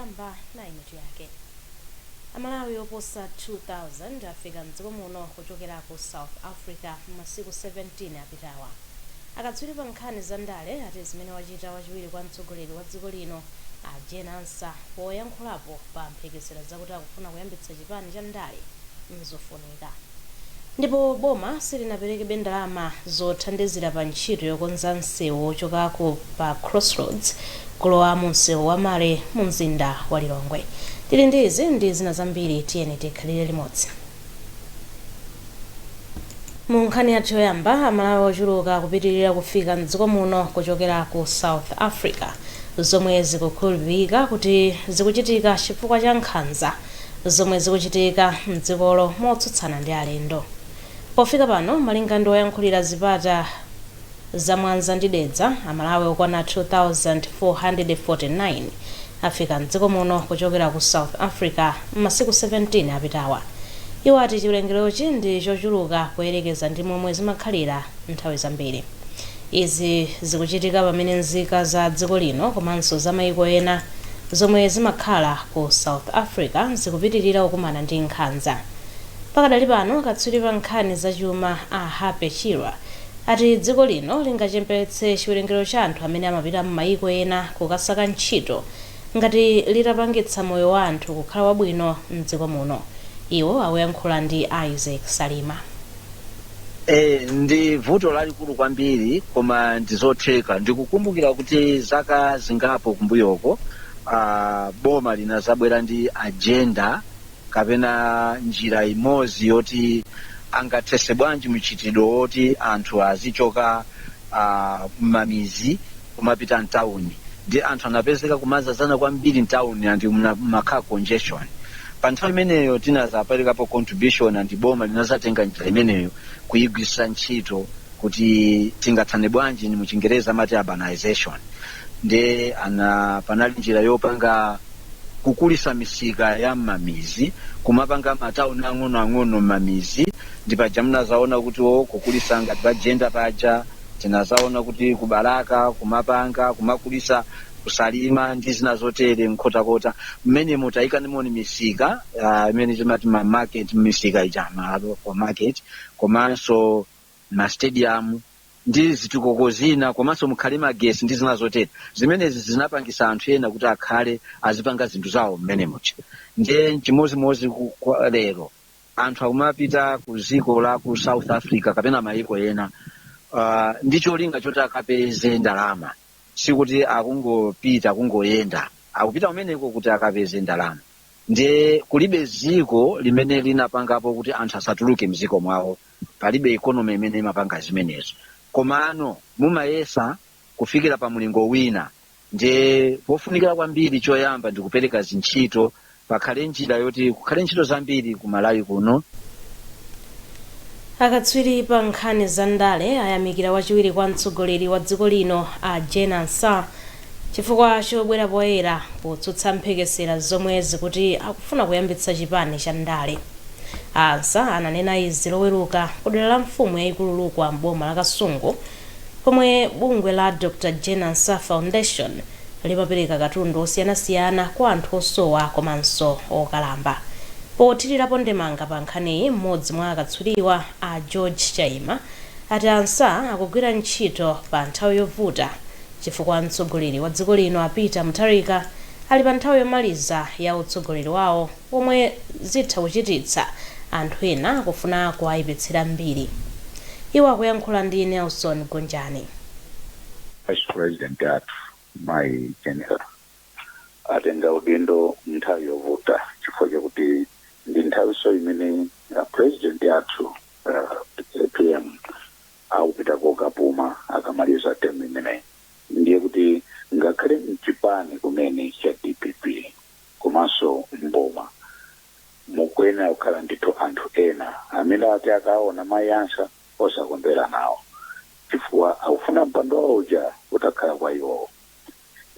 Poyamba nayi mitu yake. Amalawi oposa 2000 afika mdziko muno kuchokera ku South Africa m'masiku 17 apitawa. Akatswiri pa nkhani za ndale ati zimene wachita wachiwiri kwa mtsogoleri wa dziko lino a Jane Ansah poyankhulapo pa mphekesera zakuti akufuna kuyambitsa chipani cha ndale nzofunika. Ndipo boma silinaperekebe ndalama zothandizira pa ntchito yokonza msewu wochokako pa Crossroads kulowa mu msewu wa Male mu mzinda wa Lilongwe. Tili ndi izi ndi zina zambiri, tiyeni tikhalire limodzi. Mu nkhani yathu yoyamba, Amalawi ochuluka kupitirira kufika mdziko muno kuchokera ku South Africa, zomwe zikukhulupirika kuti zikuchitika chifukwa cha nkhanza zomwe zikuchitika mdzikolo motsutsana ndi alendo. Pofika pano, malinga ndi oyankhulira zipata za Mwanza ndi Dedza, Amalawi okwana 2449 afika mdziko muno kuchokera ku South Africa m'masiku 17 apitawa. Iwo ati chiwerengerochi ndi chochuluka poyerekeza ndi momwe zimakhalira nthawi zambiri. Izi zikuchitika pamene nzika za dziko lino komanso za mayiko ena zomwe zimakhala ku South Africa zikupitirira kukumana ndi nkhanza. Pakadali pano, katswiri pa nkhani zachuma a Happy Chirwa ati dziko lino lingachepetse chiwerengero cha anthu amene amapita m'mayiko ena kukasaka ntchito ngati litapangitsa moyo wa anthu kukhala wabwino mdziko muno. Iwo akuyankhula ndi Isaac Salima. Ndi vuto lalikulu kwambiri, koma ndizotheka. Ndikukumbukira kuti zaka zingapo kumbuyoko, boma linazabwera ndi agenda kapena njira imodzi yoti angathese bwanji mchitidwe woti anthu azichoka m'mamizi kumapita mtawuni, ndi anthu anapezeka kumazazana kwambiri mtawuni and makhala congestion. Pa nthawi imeneyo tinazaperekapo contribution and boma linazatenga njira imeneyo kuyigwiritsa ntchito kuti tingathane bwanji, ni muchingereza amati urbanization. Ndi ana panali njira yopanga kukulisa misika ya mmamizi, kumapanga matawuni ang'onoang'ono mmamizi. Ndi paja munazaona kuti o kukulisa ngati pa Jenda paja, tinazaona kuti kuBalaka kumapanga kumakulisa, kuSalima ndi zina zotere, Nkhotakota, mmene mutayika nimoni misika imene timati ma market, misika ija ma local market, komanso ma stadium ndi zitukuko zina, komanso mukhale magesi ndi zina zotere. Zimenezi zinapangisa anthu ena kuti akhale azipanga zinthu zawo mmene mucha. Ndiye chimozimozi lero anthu akumapita ku dziko la ku South Africa kapena mayiko ena ndi cholinga choti akapeze ndalama. Sikuti akungopita kungoyenda, akupita kumeneko kuti akapeze ndalama. Ndiye kulibe dziko limene linapangapo kuti anthu asatuluke mdziko mwawo, palibe economy imene imapanga zimenezo. Komano mumayesa kufikira pa mlingo wina. Ndiye pofunikira kwambiri choyamba ndi kupereka zintchito, pakhale njira yoti kukhale ntchito zambiri ku Malawi kuno. Akatswiri pa nkhani za ndale ayamikira wachiwiri kwa mtsogoleri wa dziko lino a Jane Ansah chifukwa chobwera poyera potsutsa mphekesera zomwe zikuti akufuna kuyambitsa chipani cha ndale. Ansah ananena izi Loweruka kudera la mfumu yayikulu Lukwa mboma la Kasungu, pomwe bungwe la Dr Jane Ansah Foundation limapereka katundu osiyanasiyana kwa anthu osowa komanso okalamba. Pothirirapo ndemanga pa nkhaniyi, mmodzi mwa akatswiriwa a George Chaima ati Ansah akugwira ntchito pa nthawi yovuta chifukwa mtsogoleri wa dziko lino a Peter Mutharika ali pa nthawi yomaliza ya utsogoleri wawo, omwe zitha kuchititsa anthu ena kufuna kuwayipitsira mbiri. Iwo akuyankhula ndi Nelson Gonjani. Vice President athu Mayi Jane atenga udindo nthawi yovuta, chifukwa chakuti ndi nthawiso imene president athu PM akupita kokapuma akamaliza term imeneyi. Ndiye kuti ngakhale mchipani kumene cha DPP komanso mboma mukuyenera kukhala ndithu anthu ena amene ati akaona Mayi Ansah osakondwera nawo, chifukwa akufuna mpando wawo uja utakhala kwa iwowo.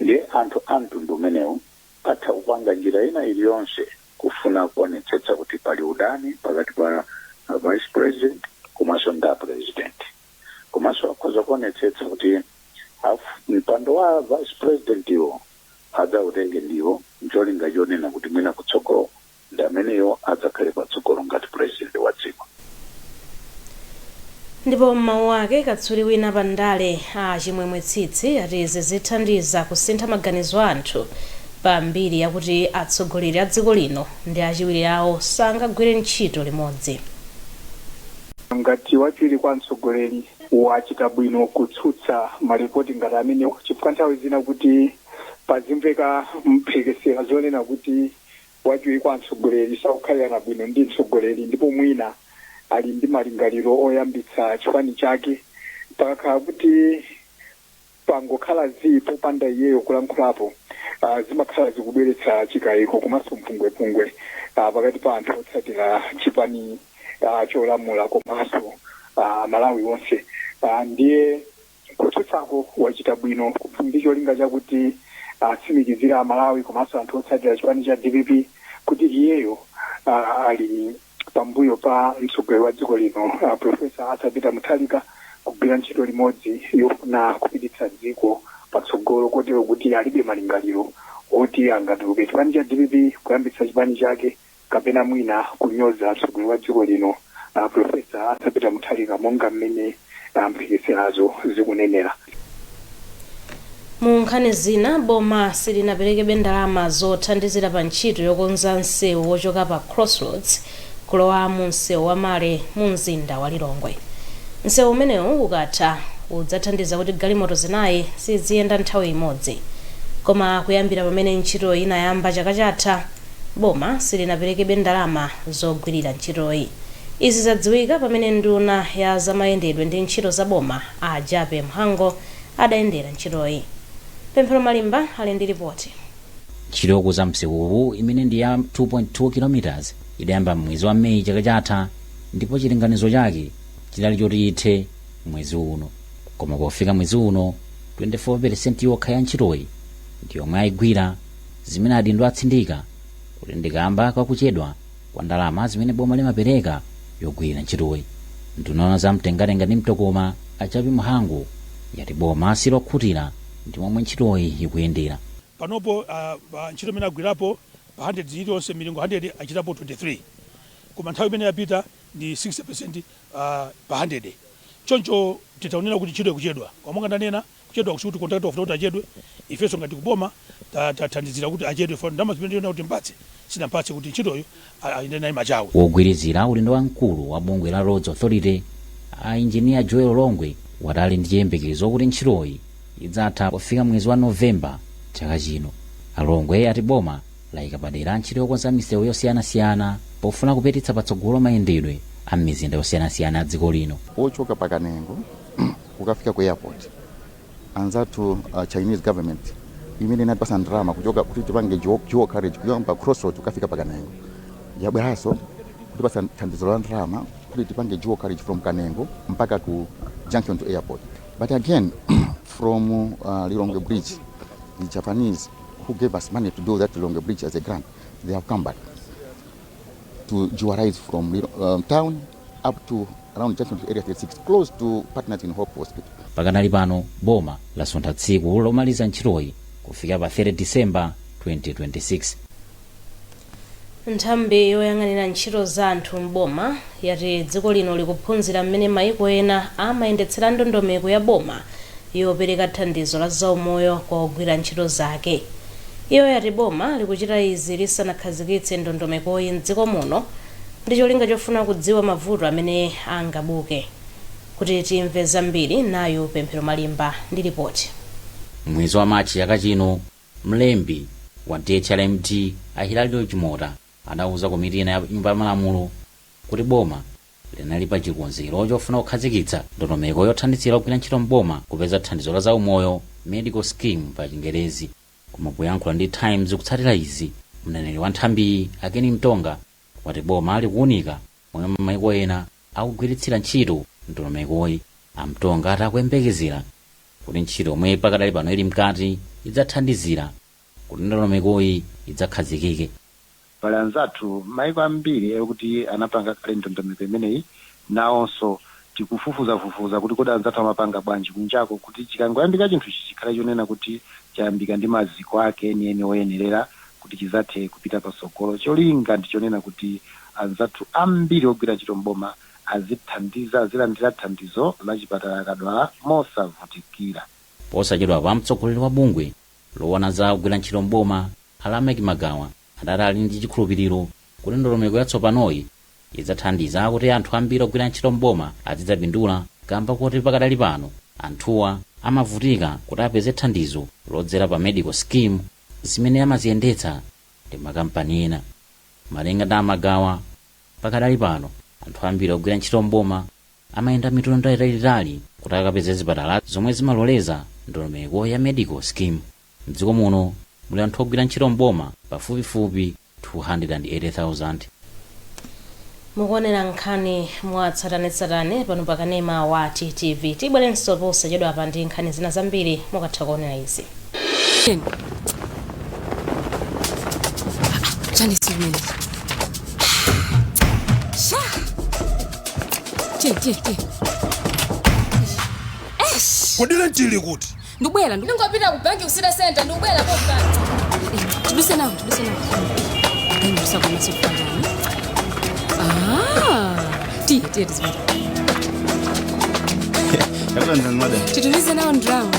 Ndiye anthu a mtundu umenewu atha kupanga njira ina iliyonse kufuna kuonetsetsa kuti pali udani pakati pa vice president komanso ndi president, komanso akhoza kuonetsetsa kuti mpando wa vice president iwo. Adzautenge ndiwo ncholinga chonena kuti mwina kutsogolo ndi ameneyo adzakhale patsogolo ngati president wa dziko. Ndipo mmawu ake, katswiri wina pa ndale a Chimwemwe Tsitsi ati izi zithandiza kusintha maganizo anthu pa mbiri yakuti atsogoleri a dziko lino ndi achiwiri awo sangagwire ntchito limodzi. Ngati wachiwiri kwa mtsogoleri wachita bwino kutsutsa malipoti ngati amenewo, chifukwa nthawi zina kuti pazimveka mphekesera zonena kuti wachiwiri kwa mtsogoleri sakukhalirana bwino ndi mtsogoleri ndipo mwina ali ndi malingaliro oyambitsa chipani chake, pakakhala kuti pangokhala zii popanda iyeyo kulankhulapo, zimakhala zikubweretsa chikayiko komanso mpungwepungwe pakati pa anthu otsatira chipani cholamula komanso Malawi onse. Ndiye kutsutsako wachita bwino ndi cholinga chakuti atsimikizira Amalawi komanso anthu otsatira chipani cha DPP kuti iyeyo ali pambuyo pa mtsogoleri wa dziko lino, Professor Arthur Peter Mutharika, kugwira ntchito limodzi yofuna kupititsa dziko patsogolo, kotero kuti alibe malingaliro oti angatuluke chipani cha DPP kuyambitsa chipani chake kapena mwina kunyoza mtsogoleri wa dziko lino, Professor Arthur Peter Mutharika, monga mmene mphekeserazo zikunenera. Mu nkhani zina, boma silinaperekebe ndalama zothandizira pa ntchito yokonza msewu wochoka pa Crossroads kulowa mu msewu wa Male mu mzinda wa Lilongwe. Msewu umenewu ukatha udzathandiza kuti galimoto zinayi ziziyenda nthawi imodzi, koma kuyambira pamene ntchitoyi inayamba chaka chatha, boma silinaperekebe ndalama zogwirira ntchitoyi. Izi zadziwika pamene nduna ya zamayendedwe ndi ntchito za boma, a Jappie Mhango, adayendera ntchitoyi. Pemphero Malimba ali ndi ripoti. Ntchito yokonza msewuwu, imene ndi ya 2.2 km, idayamba mwezi wa Meyi chaka chatha ndipo chilinganizo chake chidali choti ithe mwezi uno, koma pofika mwezi uno 24% yokha ya ntchitoyi ndi yomwe ayigwira, zimene adindo atsindika kuti ndikamba kakuchedwa kwa ndalama zimene boma limapereka yogwirira ntchitoyi. Nduna za mtengatenga ndi mtokoma, a Jappie Mhango, yati boma silokhutira ndi momwe ntchitoyi ikuyendera. Panopo ntchito imene agwirapo pa 100 iliyonse, milingo 100, achitapo 23, koma nthawi imene yapita ndi 60% pa 100. Choncho titaonera kuti ntchito ikuchedwa, koma monga ndanena, kuchedwa kusikuti contractor wafuna kuti achedwe. Ifenso ngati kuboma tathandizira kuti achedwe fa ndalama zimene tiona kuti mpatse sinampatse kuti ntchitoyo ayende naye machawi. Wogwirizira ulendo wamkulu wa bungwe la Roads Authority, a Injiniya Joel Longwe, wati ali ndi chiyembekezo kuti ntchitoyi idzatha pofika mwezi wa Novemba chaka chino. Alongwe ati boma layika padera ntchito yokonza misewu yosiyanasiyana pofuna kupititsa patsogolo mayendedwe a m'mizinda yosiyanasiyana a dziko lino. Wochoka pakanengo kukafika ku airport, anzathu Chinese government imene inatipasa ndalama kuchoka kuti tipange dual carriage kuchoka pa Crossroad kukafika pakanengo, yabweranso kutipasa thandizo la ndalama kuti tipange dual carriage from Kanengo mpaka ku junction to airport. But again, from Lilongwe Bridge, the Japanese who gave us money to do that Lilongwe Bridge as a grant, they have come back to dualize from town up to around junction to Area 36, close to Partners in Hope Hospital. Pakanali pano, boma lasuntha tsiku lomaliza ntchitoyi kufika pa 30 Disemba 2026. Nthambi yoyang'anira ntchito za anthu m'boma yati dziko lino likuphunzira mmene maiko ena amayendetsera ndondomeko ya boma yopereka thandizo la zaumoyo kwa ogwira ntchito zake. Iyo yati boma likuchita izi lisanakhazikitse ndondomekoyi mdziko muno ndi cholinga chofuna kudziwa mavuto amene angabuke. Kuti timve zambiri, nayo Pemphero Malimba ndi ripoti. Mwezi wa Machi chaka chino, mlembi wa DHRMD, a Hilalio Chimota, adauza komiti ina ya Nyumba ya Malamulo kuti boma linali pa chikonzero chofuna kukhazikitsa ndondomeko yothandizira ogwira ntchito mboma kupeza thandizo la zaumoyo, medical scheme pa Chingerezi. Koma poyankhula ndi Times kutsatira izi, mneneri wa nthambiyi, a Ken Mtonga, wati boma likuwunika momwe maiko ena akugwiritsira ntchito ndondomekoyi. Amtonga ati akuyembekezera kuti ntchito yomwe pakadali pano ili mkati idzathandizira kuti ndondomekoyi idzakhazikike. Pali anzathu maiko ambiri ekuti anapanga kale ndondomeko imeneyi, nawonso Tikufufuzafufuza kuti kodi anzathu amapanga bwanji kunjako, kuti chikangoyambika chinthu ichi chikhale chonena kuti chayambika ndi maziko ake enieni oyenerera kuti chizathe kupita patsogolo. Cholinga ndi chonena kuti anzathu ambiri ogwira ntchito mboma azithandiza, azilandira thandizo la chipatala akadwala mosavutikira. Posachedwapa, mtsogoleri wa bungwe loona za kugwira ntchito mboma, Alamek Magawa, adati ali ndi chikhulupiriro kuti ndondomeko yatsopanoyi idzathandiza kuti anthu ambiri ogwira ntchito mboma azidzapindula, kamba kuti pakadali pano anthuwa amavutika kuti apeze thandizo lodzera pa medical scheme zimene amaziyendetsa ndi makampani ena. Malinga ndi Amagawa, pakadali pano anthu ambiri ogwira ntchito mboma amayenda mitunda italitali kuti akapeze zipatala zomwe zimaloleza ndondomeko ya medical scheme. Mdziko muno muli anthu ogwira ntchito mboma pafupifupi 280,000. Mukuonera nkhani mwatsatanetsatane pano pakanema wa TTV. Tibwerenso posachedwa pa ndi nkhani zina zambiri mukatha kuonera izi. Chani simene. Sha. Che che che. Eish. Kodi lentili kuti? Ndibwera, ndingopita ku banki, ku City Center, ndibwera popa. Tiduse nawo, tiduse nawo. Ndikusa kwa masofana. Ah. Tiye, tiye tizipita. Madam. Titumize nawo ndrama.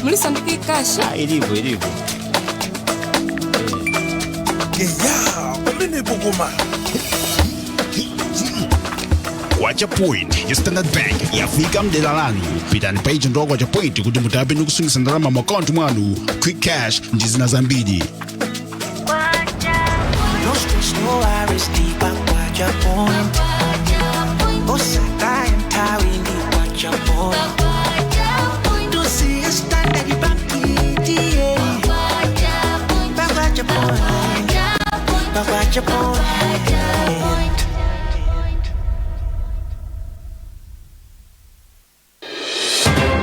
Mulisandike cash. Ah, ilipo, ilipo. Eya, pamenepo koma. Kwacha Point ya Standard Bank yafika mdera lanu. Pitani pa agent wa Kwacha Point kuti mutape ndi kusungitsa ndalama mu akaunti mwanu, quick cash ndi zina zambiri. No stress, no worries, deep Kwacha Point.